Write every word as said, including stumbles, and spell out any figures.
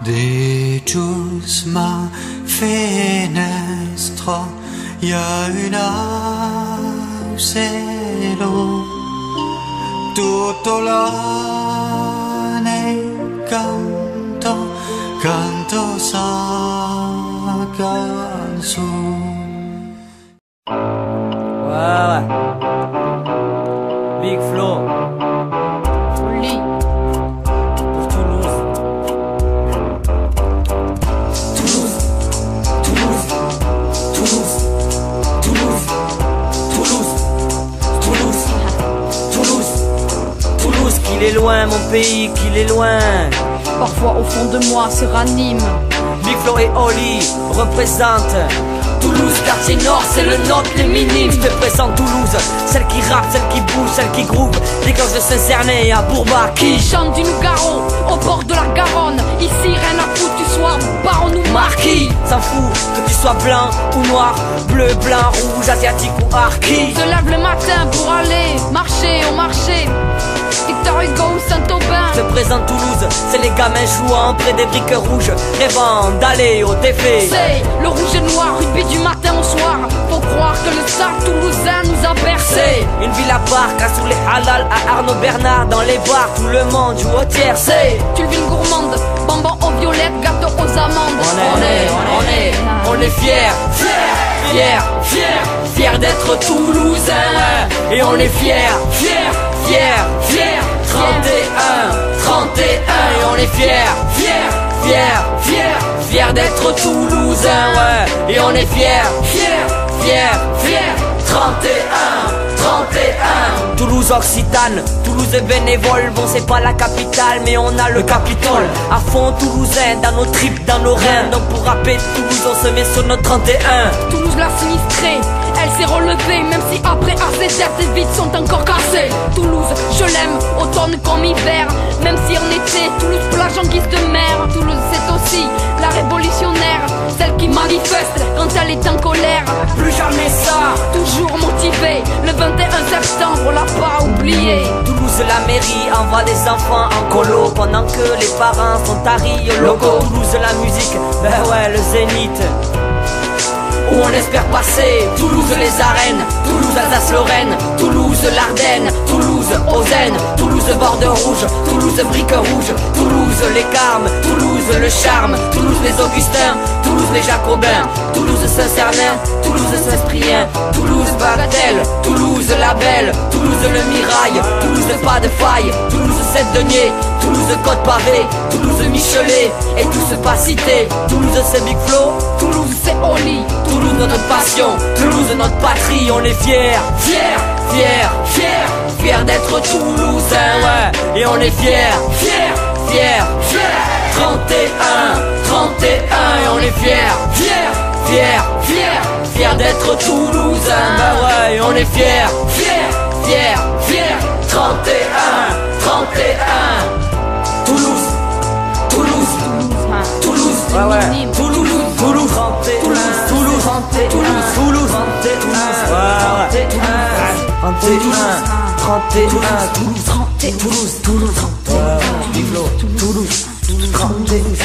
Dejós ma fenèstra i a un aucèlo, tota la nèit canta, canta sa cançon. Ouais, ouais. Big Flo. Folie. Pour Toulouse. Toulouse. Toulouse. Toulouse. Toulouse. Toulouse. Toulouse. Toulouse. Toulouse, qu'il est loin, mon pays, qu'il est loin. Parfois au fond de moi se ranime. Big Flo et Oli représentent Toulouse, quartier nord, c'est le nôtre, les minimes. Je te présente Toulouse, celle qui rappe, celle qui bouge, celle qui groove. Des gosses de Saint-Cernin à Bourbaki. Chant du loup-garou au bord de la Garonne. Ici, rien à foutre, tu sois baron ou marquis. S'en fout que tu sois blanc ou noir, bleu, blanc, rouge, asiatique ou harki. Se lève le matin pour aller marcher au marché. Victor Hugo ou Saint-Aubin. Je te présente Toulouse, c'est les gamins jouant près des briques rouges, rêvant d'aller au défait. C'est le rouge et noir, rugby du matin au soir. Faut croire que le sable toulousain nous a bercés. C'est une ville à part, grâce sous les halal à Arnaud Bernard, dans les bars, tout le monde joue au tiercé. Tu le ville gourmande, bonbon aux violettes, gâteau aux amandes. On est, on est, on est fiers, fiers, fiers, fiers, fiers d'être toulousains, ouais. Et on est fiers, fiers, fiers, fiers, trente et un, trente et un, et on est fiers, fiers, fiers, fiers, fiers d'être toulousains, ouais. Et on est fiers, fiers, fiers, fiers, trente et un, trente et un. Toulouse occitane, Toulouse bénévole, bon c'est pas la capitale mais on a le Capitole. À fond toulousain dans nos tripes, dans nos reins. Donc pour rapper Toulouse, on se met sur notre trente et un. Toulouse la sinistrée, elle s'est relevée, même si après A Z R, tes vides sont encore cassés. Toulouse, je l'aime, automne comme hiver, même si en été, Toulouse plage en guise de mer. Toulouse, c'est aussi la révolutionnaire, celle qui manifeste quand elle est en colère. Plus jamais ça. Toujours motivée, le vingt et un septembre, on l'a pas oublié. Toulouse, la mairie envoie des enfants en colo pendant que les parents sont à Rio Loco. Toulouse, la musique, ben ouais, le zénith. Où on espère passer. Toulouse, les arènes, Toulouse, Alsace-Lorraine, Toulouse, l'Ardenne, Toulouse, Auzène, Toulouse, Bordeaux Rouge, Toulouse, Briques Rouges, Toulouse, les Carmes, Toulouse, le charme, Toulouse, les Augustins, Toulouse, les Jacobins, Toulouse, Saint-Cernin, Toulouse, Saint-Cyprien, Toulouse, Bagatelle, Toulouse, la Belle, Toulouse, le Mirail, Toulouse, pas de faille, Toulouse, Saint-Denis, Toulouse, Côte Pavée, Toulouse, Michelet, et tous pas cités. Toulouse, c'est Big Flo, Toulouse, c'est Oli, Toulouse, notre passion, Toulouse, notre patrie, on est fiers, fiers, fiers, fiers, fiers d'être toulousains, ouais. Et on est fiers, fiers, fiers, fiers, trente et un, trente et un, et on est fiers, fiers, fiers, fiers, fiers d'être toulousains, bah ouais, et on est fiers, fiers, fiers, fiers, trente et un, trente et un. Toulouse, Toulouse, Toulouse, ouais, ouais. Toulouse, Toulouse, Toulouse, Toulouse, Toulouse, Toulouse, Toulouse, trente et un, trente et un, trente et un, Toulouse, trente et un, Toulouse, trente et un, Toulouse, Toulouse, trente et un, Toulouse, trente et un,